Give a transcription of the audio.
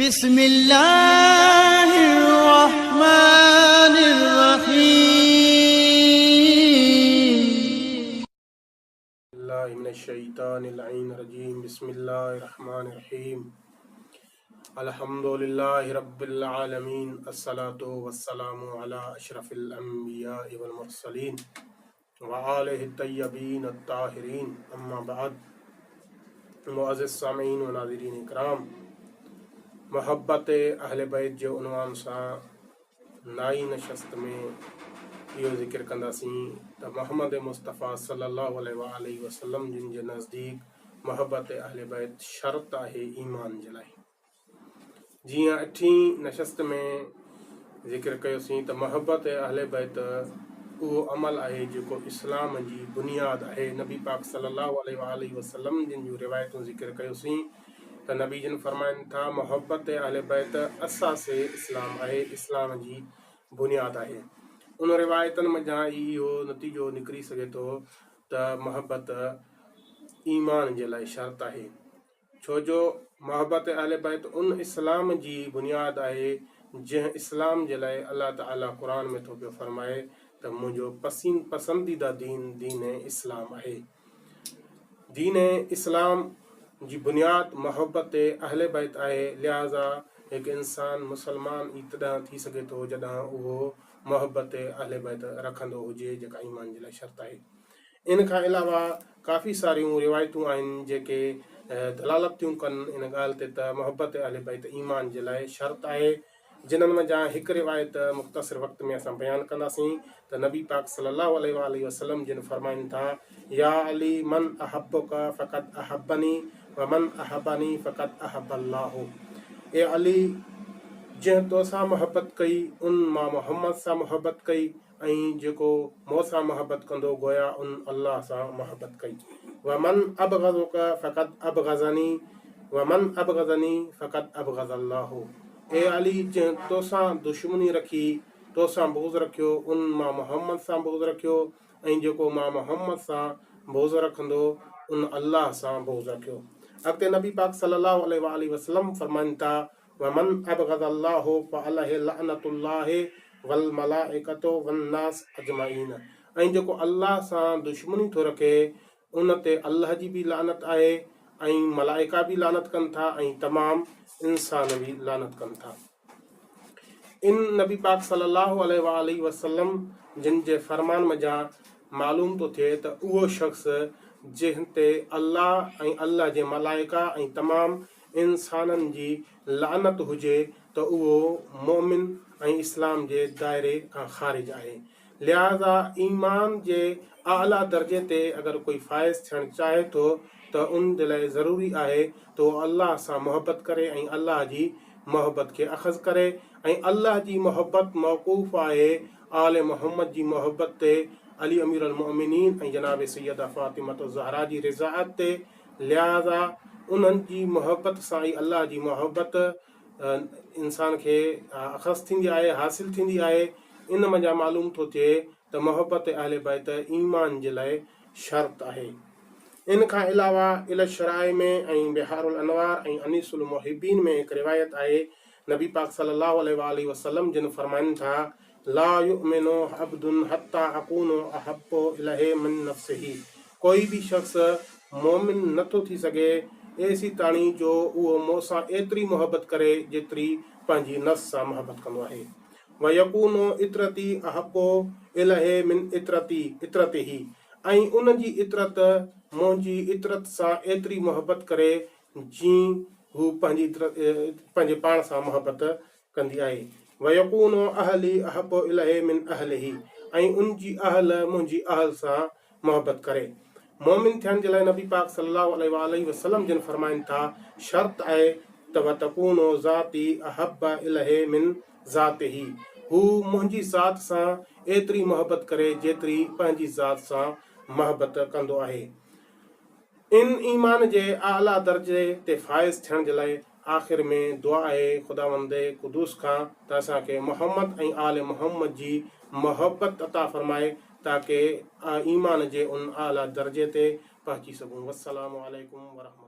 بسم الله الرحمن الرحيم. بالله من الشيطان اللعين الرجيم بسم الله الرحمن الرحيم الحمد لله رب العالمين الصلاة والسلام على أشرف الأنبياء والمرسلين وآله الطيبين الطاهرين اما بعد معزز سامعين و ناظرين اڪرام محبت اهل بيت جي عنوان سان نائين نشست ۾ اهو ذڪر ڪنداسين ته محمد مصطفيٰ صلي الله عليه واٰله وسلم جن جي نزديڪ محبت اهل بيت شرط آهي ايمان جي لاء. جيئن اٺين نشست ۾ ذڪر ڪيوسين ته محبت اهل بيت اهو عمل آهي جيڪو اسلام جي بنياد آهي. نبي پاڪ صلي الله عليه واٰله وسلم جن جون روايتون ذڪر ڪيوسين ته نبي جن فرمائن ٿا محبت اهل بيت اساس اسلام آهي، اسلام جي بنياد آهي. ان روايتن منجهان ئي اهو نتيجو نڪري سگهي ٿو ته محبت ايمان جي لاء شرط آهي. ڇو جو محبت اهل بيت ان اسلام جي بنياد آهي جنهن اسلام جي لاء الله تعالي قرآن ۾ ٿو پيو فرمائي ته منهنجو پسنديده دين دين اسلام آهي. دين اسلام جي بنياد محبت اهل بيت آهي لهذا هڪ انسان مسلمان ئي تڏهن ٿي سگهي ٿو جڏهن اهو محبت اهل بيت رکندو هجي جيڪا ايمان جي لاء شرط آهي. ان کان علاوه ڪافي ساريون روايتون آهن جيڪي دلالت ٿيون ڪن ان ڳالهه تي ته محبت اهل بيت ايمان جي لاء شرط آهي جنھن منجهان هڪ روايت مختصر وقت ۾ اسان بيان ڪنداسين ته نبي پاڪ صلي الله عليه واٰله وسلم جن فرمائن ٿا يا علي من احبک فقد احبني ومن احبني فقد احب الله اي علي جنهن توسان محبت ڪئي ان مان محمد سان محبت ڪئي ۽ جيڪو مون سان محبت ڪندو گويا ان الله سان محبت ڪئي. ومن ابغضک فقد ابغضني ومن ابغضني فقد ابغض الله اي علي جنهن توسان دشمني رکي، توسان بغض رکيو، ان مان محمد سان بغض رکيو ۽ جيڪو مان محمد سان بغض رکندو ان الله سان بغض رکيو. اڳتي نبي پاڪ صلي الله عليه واٰله وسلم فرمائن ٿا ومن ابغض الله فعليه لعنة الله والملائڪة والناس اجمعين ۽ جيڪو الله سان دشمني ٿو رکي ان تي الله جي به لعنت آهي ۽ ملائڪا به لعنت ڪن ٿا ۽ تمام انسان به لعنت ڪن ٿا. ان نبي پاڪ صلي الله عليه واٰله وسلم جن جي فرمان منجهان معلوم ٿو ٿئي ته اهو شخص جنهن تي الله ۽ الله جي ملائڪا ۽ تمام انسانن جي لعنت هجي ته اهو مؤمن ۽ اسلام جي دائري کان خارج آهي. لهٰذا ايمان جي اعليٰ درجي تي اگر ڪوئي فائز ٿيڻ چاهي ٿو ته ان جي لاء ضروري آهي ته اهو الله سان محبت ڪري ۽ الله جي محبت کي اخذ ڪري ۽ الله جي محبت موقوف آهي آل محمد جي محبت تي، علي امير المؤمنين ۽ جناب سيده فاطمة الزهراء جي رضاعت تي، لهٰذا انهن جي محبت سان ئي الله جي محبت انسان کي اخذ ٿيندي آهي، حاصل ٿيندي آهي. ان منجهان معلوم ٿو ٿئي ته محبت اهل بيت ايمان جي لاء شرط آهي. ان کان علاوه الي الشرائع ۾ ۽ بحار الانوار ۽ انيس المحبين ۾ هڪ روايت آهي، نبي پاڪ صلي الله عليه واٰله وسلم جن فرمائن ٿا، لا يؤمن عبد حتي اڪون احب اليه من نفسه ڪوئي به شخص مؤمن نه ٿو ٿي سگهي ايسيتاڻي جو اهو مون سان ايتري محبت ڪري جيتري پنهنجي نفس سان محبت ڪندو آهي ويڪون عترتي احب اليه من عترتي عترته ۽ ان جي عترت منهنجي عترت سان ايتري محبت ڪري جيئن هو پنهنجي پنهنجي پاڻ سان محبت ڪندي آهي. ويڪون اهلي احب اليه من اهله ۽ ان جي اهل منهنجي اهل سان محبت ڪري. مؤمن ٿيڻ جي لاء نبي پاڪ صلي الله عليه واٰله وسلم جن فرمائن ٿا، شرط آهي ته وتڪون ذاتي احب اليه من ذاته هو منهنجي ذات سان ايتري محبت ڪري جيتري پنهنجي ذات سان محبت ڪندو آهي. ان ايمان جي اعليٰ درجي تي فائز ٿيڻ جي لاء آخر ۾ دعا آهي خداوند قدوس کان ته اسان کي محمد ۽ آل محمد جي محبت عطا فرمائي تاڪه ايمان جي ان اعليٰ درجي تي پهچي سگهون والسلام عليڪم ورحمة.